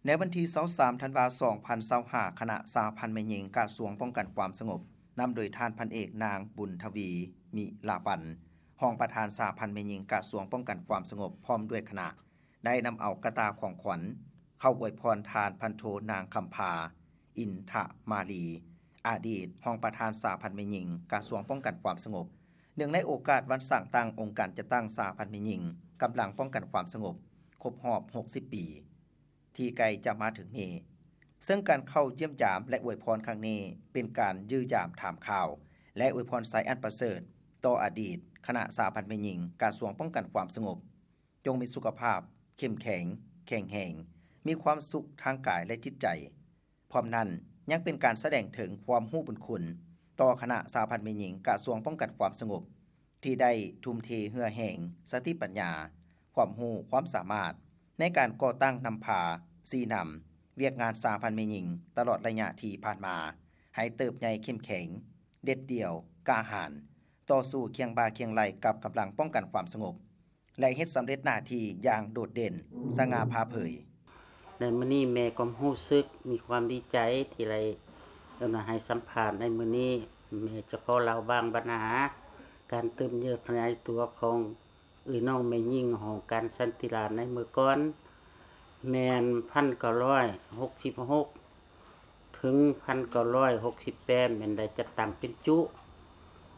ໃນວັນທີຊາວສາມ ທັນວາ ສອງພັນຊາວຫ້າ ຄະນະສະຫະພັນແມ່ຍິງກະຊວງປ້ອງກັນຄວາມສະຫງົບ ນຳໂດຍທ່ານພັນເອກ ນາງ ບຸນທະວີ ມິລາວັນ ຮອງປະທານສະຫະພັນແມ່ຍິງກະຊວງປ້ອງກັນຄວາມສະຫງົບ ພ້ອມດ້ວຍຄະນະ ໄດ້ນຳເອົາກະຕ່າຂອງຂວັນເຂົ້າອວຍພອນທ່ານພັນໂທ ນາງ ຄຳພາ ອິນທະມາລີ ອະດີດຮອງປະທານສະຫະພັນແມ່ຍິງກະຊວງປ້ອງກັນຄວາມສະຫງົບ ເນື່ອງໃນໂອກາດວັນສ້າງຕັ້ງອົງການຈັດຕັ້ງສະຫະພັນແມ່ຍິງກຳລັງປ້ອງກັນຄວາມສະຫງົບ ຄົບຮອບ ຫົກສິບ ປີ ທີ່ໃກ້ຈະມາເຖິງນີ້. ເຊິ່ງການເຂົ້າຢ້ຽມຢາມ ແລະ ອວຍພອນຄັ້ງນີ້ ເປັນການຢ້ຽມຢາມຖາມຂ່າວ ແລະ ອວຍພອນໄຊອັນປະເສີດຕໍ່ອະດີດຄະນະສະຫະພັນແມ່ຍິງກະຊວງປ້ອງກັນຄວາມສະຫງົບ ຈົ່ງມີສຸຂະພາບເຂັ້ມແຂງ, ແຂງແຮງ, ມີຄວາມສຸກທາງກາຍ ແລະ ຈິດໃຈ. ພ້ອມນັ້ນ, ຍັງເປັນການສະແດງເຖິງຄວາມຮູ້ບຸນຄຸນຕໍ່ຄະນະສະຫະພັນແມ່ຍິງກະຊວງປ້ອງກັນຄວາມສະຫງົບ ທີ່ໄດ້ທຸ່ມເທເຫື່ອແຮງ, ສະຕິປັນຍາ, ຄວາມຮູ້, ຄວາມສາມາດ ໃນການກໍ່ຕັ້ງນຳພາ, ຊີ້ນຳວຽກງານສະຫະພັນແມ່ຍິງຕະຫຼອດໄລຍະທີ່ຜ່ານມາ ໃຫ້ເຕີບໃຫຍ່ເຂັ້ມແຂງ, ເດັດດ່ຽວ, ກ້າຫານ, ຕໍ່ສູ້ຄຽງບ່າຄຽງໄຫຼ່ກັບກຳລັງປ້ອງກັນຄວາມສະຫງົບ ແລະ ເຮັດສຳເລັດໜ້າທີ່ຢ່າງໂດດເດັ່ນ, ສະຫງ່າຜ່າເຜີຍ. ໃນມື້ນີ້ແມ່ກໍຮູ້ສຶກມີຄວາມດີໃຈທີ່ໄດ້ ເອີ້ນວ່າໃຫ້ສຳພາດໃນມື້ນີ້. ແມ່ຈະຂໍເລົ່າບາງບັນຫາການເຕີບໃຫຍ່ຂະຫຍາຍຕົວຂອງເອື້ອຍນ້ອງແມ່ຍິງຫ້ອງການສັນຕິລາດໃນເມື່ອກ່ອນ ແມ່ນພັນເກົ້າຮ້ອຍຫົກສິບຫົກ ເຖິງພັນເກົ້າຮ້ອຍຫົກສິບແປດ ແມ່ນໄດ້ຈັດຕັ້ງເປັນຈຸ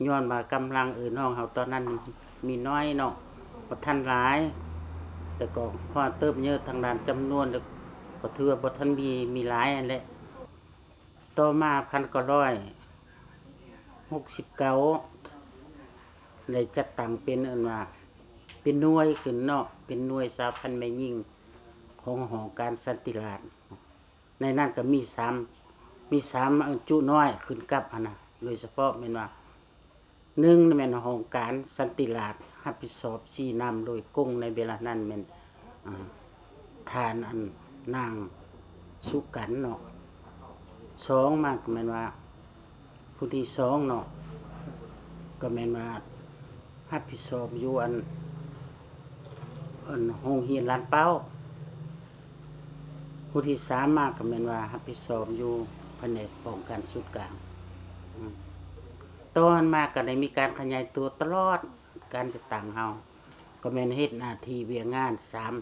ຍ້ອນວ່າກຳລັງເອື້ອຍນ້ອງເຮົາຕອນນັ້ນມີນ້ອຍເນາະ ບໍ່ທັນຫຼາຍ ແຕ່ກໍຄວາມເຕີບເຍີທາງດ້ານຈຳນວນ ແລ້ວກໍຖືວ່າບໍ່ທັນມີ ມີຫຼາຍຫັ້ນແຫຼະ. ຕໍ່ມາພັນເກົ້າຮ້ອຍຫົກສິບເກົ້າ ໄດ້ຈັດຕັ້ງເປັນ ເອີ້ນວ່າເປັນໜ່ວຍຂຶ້ນເນາະ ເປັນໜ່ວຍສະຫະພັນແມ່ຍິງຂອງຫ້ອງການສັນຕິລາດ. ໃນນັ້ນກໍມີສາມ ມີສາມ ເອີ ຈຸນ້ອຍຂຶ້ນກັບຫັ້ນນະ ໂດຍສະເພາະແມ່ນວ່າ ໜຶ່ງ ແມ່ນຫ້ອງການສັນຕິລາດ ຮັບຜິດຊອບຊີ້ນຳໂດຍກົງໃນເວລານັ້ນແມ່ນ ອາ ທ່ານ ອັນ ນາງສຸກັນເນາະ. ສອງ ມາກໍແມ່ນວ່າ ຜູ້ທີສອງເນາະ ກໍແມ່ນວ່າຮັບຜິດຊອບຢູ່ອັນ ອັນໂຮງຮຽນລານເປົ້າ. ຜູ້ທີສາມມາກໍແມ່ນວ່າຮັບຜິດຊອບຢູ່ພະແນກປ້ອງກັນສູນກາງ. ອືມ ຕໍ່ມາກໍໄດ້ມີການຂະຫຍາຍຕົວຕະຫຼອດການຈັດຕັ້ງເຮົາ ກໍແມ່ນເຮັດໜ້າທີ່ວຽກງານສາມ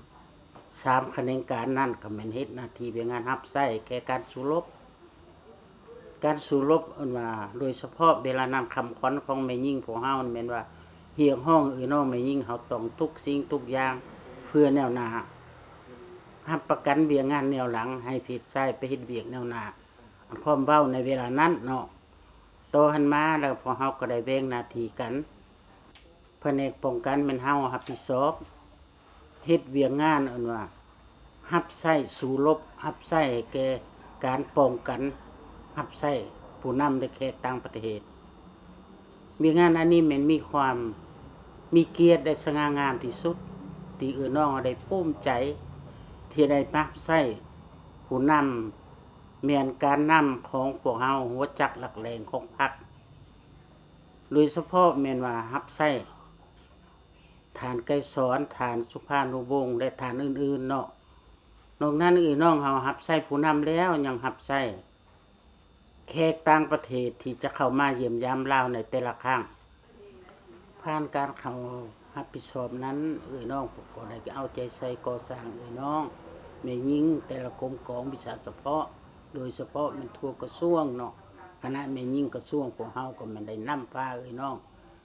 ສາມຂະແໜງການນັ້ນ ກໍແມ່ນເຮັດໜ້າທີ່ວຽກງານຮັບໃຊ້ແກ່ການສູ້ລົບ. ການສູ້ລົບ ເອີ້ນວ່າ ໂດຍສະເພາະເວລານັ້ນຄຳຂວັນຂອງແມ່ຍິງພວກເຮົານີ້ແມ່ນວ່າ ຮຽກຮ້ອງເອື້ອຍນ້ອງແມ່ຍິງເຮົາຕ້ອງທຸກສິ່ງທຸກຢ່າງເພື່ອແນວໜ້າ ຮັບປະກັນວຽກງານແນວຫຼັງ ໃຫ້ເພດຊາຍໄປເຮັດວຽກແນວໜ້າ. ອັນຄວາມເວົ້າໃນເວລານັ້ນເນາະ ຕໍ່ຫັ້ນມາແລ້ວພວກເຮົາກໍໄດ້ແບ່ງໜ້າທີ່ກັນ. ພະແນກປ້ອງກັນແມ່ນເຮົາຮັບຜິດຊອບ ເຮັດວຽກງານ ເອີ້ນວ່າ ຮັບໃຊ້ສູ້ລົບ ຮັບໃຊ້ແກ່ການປ້ອງກັນ ຮັບໃຊ້ຜູ້ນຳ ແລະ ແຂກຕ່າງປະເທດ. ວຽກງານອັນນີ້ແມ່ນມີຄວາມມີກຽດ ແລະ ສະຫງ່າງາມທີ່ສຸດ ທີ່ເອື້ອຍນ້ອງເຮົາໄດ້ພູມໃຈທີ່ໄດ້ຮັບໃຊ້ຜູ້ນຳ ແມ່ນການນຳຂອງພວກເຮົາ ຫົວຈັກຫຼັກແຫຼ່ງຂອງພັກ ໂດຍສະເພາະແມ່ນວ່າຮັບໃຊ້ ທ່ານໄກສອນ, ທ່ານສຸພານຸວົງ ແລະ ທ່ານອື່ນໆເນາະ. ນອກນັ້ນເອື້ອຍນ້ອງເຮົາຮັບໃຊ້ຜູ້ນຳແລ້ວ ຍັງຮັບໃຊ້ແຂກຕ່າງປະເທດທີ່ຈະເຂົ້າມາຢ້ຽມຢາມລາວໃນແຕ່ລະຄັ້ງ. ຜ່ານການເຂົ້າຮັບຜິດຊອບນັ້ນ ເອື້ອຍນ້ອງກໍໄດ້ເອົາໃຈໃສ່ກໍ່ສ້າງເອື້ອຍນ້ອງແມ່ຍິງແຕ່ລະກົມກອງວິຊາສະເພາະ ໂດຍສະເພາະແມ່ນທົ່ວກະຊວງເນາະ. ຄະນະແມ່ຍິງກະຊວງພວກເຮົາກໍແມ່ນໄດ້ນຳພາເອື້ອຍນ້ອງ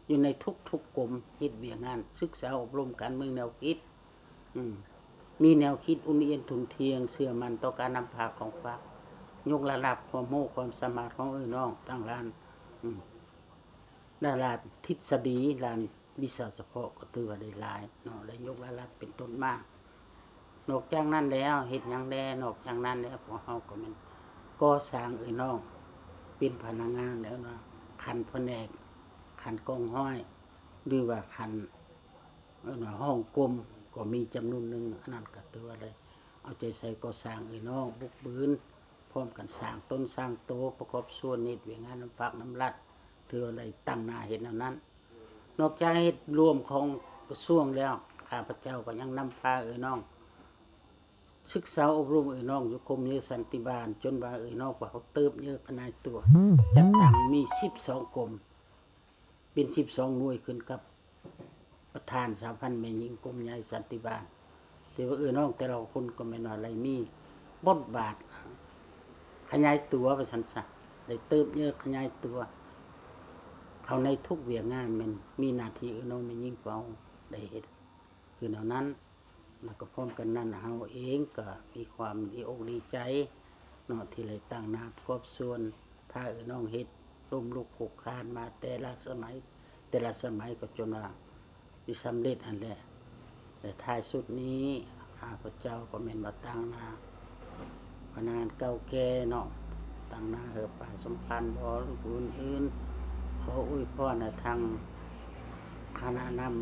ຢູ່ໃນທຸກໆກົມເຮັດວຽກງານສຶກສາອົບຮົມການເມືອງແນວຄິດ ອືມ ມີແນວຄິດອຸ່ນອຽນທຸ່ນທ່ຽງ ເຊື່ອໝັ້ນຕໍ່ການນຳພາຂອງພັກ ຍົກລະດັບຄວາມຮູ້ຄວາມສາມາດຂອງເອື້ອຍນ້ອງທາງດ້ານ ອືມ ດ້ານທິດສະດີ ດ້ານວິຊາສະເພາະກໍຖືວ່າໄດ້ຫຼາຍເນາະ ໄດ້ຍົກລະດັບເປັນຕົ້ນມາ. ນອກຈາກນັ້ນແລ້ວເຮັດຫຍັງແດ່? ນອກຈາກນັ້ນແລ້ວ ພວກເຮົາກໍແມ່ນກໍ່ສ້າງເອື້ອຍນ້ອງເປັນພະນັກງານແລ້ວເນາະ ຂັ້ນພະແນກ ຂັ້ນກອງຮ້ອຍ ຫຼືວ່າຂັ້ນ ເອີ້ນວ່າຫ້ອງກົມກໍມີຈຳນວນໜຶ່ງ. ອັນນັ້ນກໍຖືວ່າໄດ້ເອົາໃຈໃສ່ກໍ່ສ້າງເອື້ອຍນ້ອງ ບຸກບືນ ພ້ອມກັນສ້າງຕົນສ້າງໂຕ ປະກອບສ່ວນເຮັດວຽກງານນຳພັກນຳລັດ ຖືວ່າໄດ້ຕັ້ງໜ້າເຮັດແນວນັ້ນ. ນອກຈາກເຮັດຮ່ວມຂອງກະຊວງແລ້ວ ຂ້າພະເຈົ້າກໍຍັງນຳພາເອື້ອຍນ້ອງ ສຶກສາອົບຮົມເອື້ອຍນ້ອງຢູ່ກົມເຍືອສັນຕິບານ ຈົນວ່າເອື້ອຍນ້ອງພວກເຮົາເຕີບເຍີຂະຫຍາຍຕົວ ຈັດຕັ້ງມີສິບສອງກົມ ເປັນສິບສອງໜ່ວຍ ຂຶ້ນກັບປະທານສະຫະພັນແມ່ຍິງກົມໃຫຍ່ສັນຕິບານ. ແຕ່ວ່າເອື້ອຍນ້ອງແຕ່ລະຄົນກໍແມ່ນວ່າໄດ້ມີບົດບາດຂະຫຍາຍຕົວວ່າຊັ້ນຊະ ໄດ້ເຕີບເຍີຂະຫຍາຍຕົວເຂົ້າໃນທຸກວຽກງານ ແມ່ນມີໜ້າທີ່ເອື້ອຍນ້ອງແມ່ຍິງພວກເຮົາໄດ້ເຮັດ ຄືແນວນັ້ນ. ແລ້ວກໍພ້ອມກັນນັ້ນ ເຮົາເອງກໍມີຄວາມດີອົກດີໃຈເນາະ ທີ່ໄດ້ຕັ້ງໜ້າປະກອບສ່ວນ ພາເອື້ອຍນ້ອງເຮັດ ລົ້ມລຸກຄຸກຄານມາແຕ່ລະສະໄໝ ແຕ່ລະສະໄໝກໍຈົນວ່າສຳເລັດຫັ້ນແຫຼະ. ແລະທ້າຍສຸດນີ້ ຂ້າພະເຈົ້າກໍແມ່ນວ່າຕາງໜ້າ ພະນັກງານເກົ່າແກ່ເນາະ ຕາງໜ້າເຮີປາສົມພັນບໍ ຫຼືຜູ້ອື່ນໆ ຂໍອວຍພອນໃຫ້ທາງຄະນະນຳ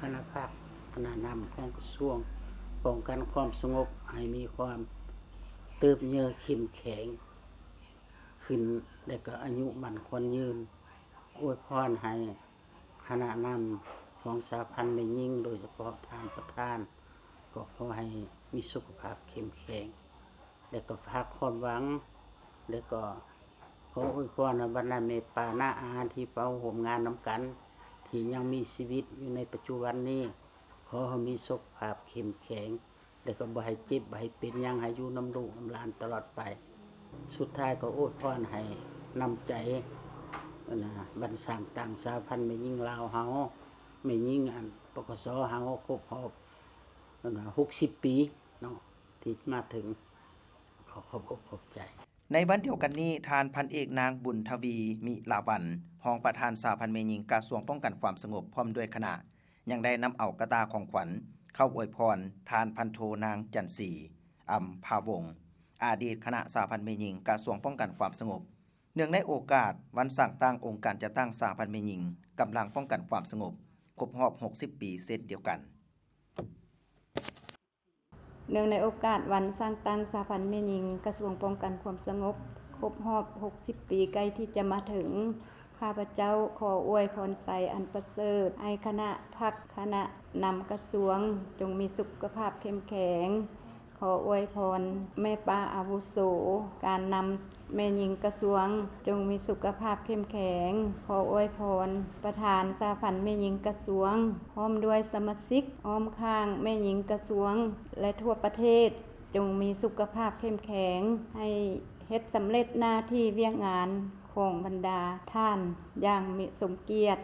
ຄະນະພັກ ຄະນະນຳຂອງກະຊວງປ້ອງກັນຄວາມສະຫງົບ ໃຫ້ມີຄວາມເຕີບເຍີເຂັ້ມແຂງຂຶ້ນ ແລະກໍອາຍຸໝັ້ນຂວັນຍືນ. ອວຍພອນໃຫ້ຄະນະນຳຂອງສະຫະພັນແມ່ຍິງ ໂດຍສະເພາະທ່ານປະທານ ກໍຂໍໃຫ້ມີສຸຂະພາບເຂັ້ມແຂງ ແລະກໍຝາກຄວາມຫວັງ ແລະກໍຂໍອວຍພອນໃຫ້ບັນດາແມ່ປ້ານ້າອາທີ່ເຮົາຮ່ວມງານນຳກັນ ທີ່ຍັງມີຊີວິດຢູ່ໃນປັດຈຸບັນນີ້ ຂໍໃຫ້ມີສຸຂະພາບເຂັ້ມແຂງ ແລະກໍບໍ່ໃຫ້ເຈັບ ບໍ່ໃຫ້ເປັນຫຍັງ ໃຫ້ຢູ່ນຳລູກນຳຫຼານຕະຫຼອດໄປ. ສຸດທ້າຍກໍອວຍພອນໃຫ້ນ້ຳໃຈ ອັນນະ ບັນສ້າງຕັ້ງສະຫະພັນແມ່ຍິງລາວເຮົາ ແມ່ຍິງ ອັນ ປກສ ເຮົາຄົບຮອບ ອັນນະ ຫົກສິບປີເນາະ ທີ່ມາເຖິງ. ຂໍຂອບອົກຂອບໃຈ. ໃນວັນດຽວກັນນີ້ ທ່ານພັນເອກ ນາງ ບຸນທະວີ ມິລາວັນ ຮອງປະທານສະຫະພັນແມ່ຍິງກະຊວງປ້ອງກັນຄວາມສະຫງົບ ພ້ອມດ້ວຍຄະນະ ຍັງໄດ້ນຳເອົາກະຕ່າຂອງຂວັນເຂົ້າອວຍພອນທ່ານພັນໂທ ນາງ ຈັນສີ ອຳພາວົງ ອະດີດຄະນະສະຫະພັນແມ່ຍິງກະຊວງປ້ອງກັນຄວາມສະຫງົບ ເນື່ອງໃນໂອກາດວັນສ້າງຕັ້ງອົງການຈັດຕັ້ງສະຫະພັນແມ່ຍິງກຳລັງປ້ອງກັນຄວາມສະຫງົບ ຄົບຮອບຫົກສິບປີເຊັ່ນດຽວກັນ. ເນື່ອງໃນໂອກາດວັນສ້າງຕັ້ງສະຫະພັນແມ່ຍິງກະຊວງປ້ອງກັນຄວາມສະຫງົບ ຄົບຮອບຫົກສິບປີໃກ້ທີ່ຈະມາເຖິງ, ຂ້າພະເຈົ້າຂໍອວຍພອນໄຊອັນປະເສີດໃຫ້ຄະນະພັກ, ຄະນະນຳກະຊວງ ຈົ່ງມີສຸຂະພາບເຂັ້ມແຂງ. ຂໍອວຍພອນແມ່ປ້າອາວຸໂສ, ການນຳແມ່ຍິງກະຊວງ ຈົ່ງມີສຸຂະພາບເຂັ້ມແຂງ. ຂໍອວຍພອນປະທານສະຫະພັນແມ່ຍິງກະຊວງ ພ້ອມດ້ວຍສະມາຊິກອ້ອມຂ້າງແມ່ຍິງກະຊວງ ແລະ ທົ່ວປະເທດ ຈົ່ງມີສຸຂະພາບເຂັ້ມແຂງ, ໃຫ້ເຮັດສຳເລັດໜ້າທີ່ວຽກງານຂອງບັນດາທ່ານຢ່າງມີສົມກຽດ.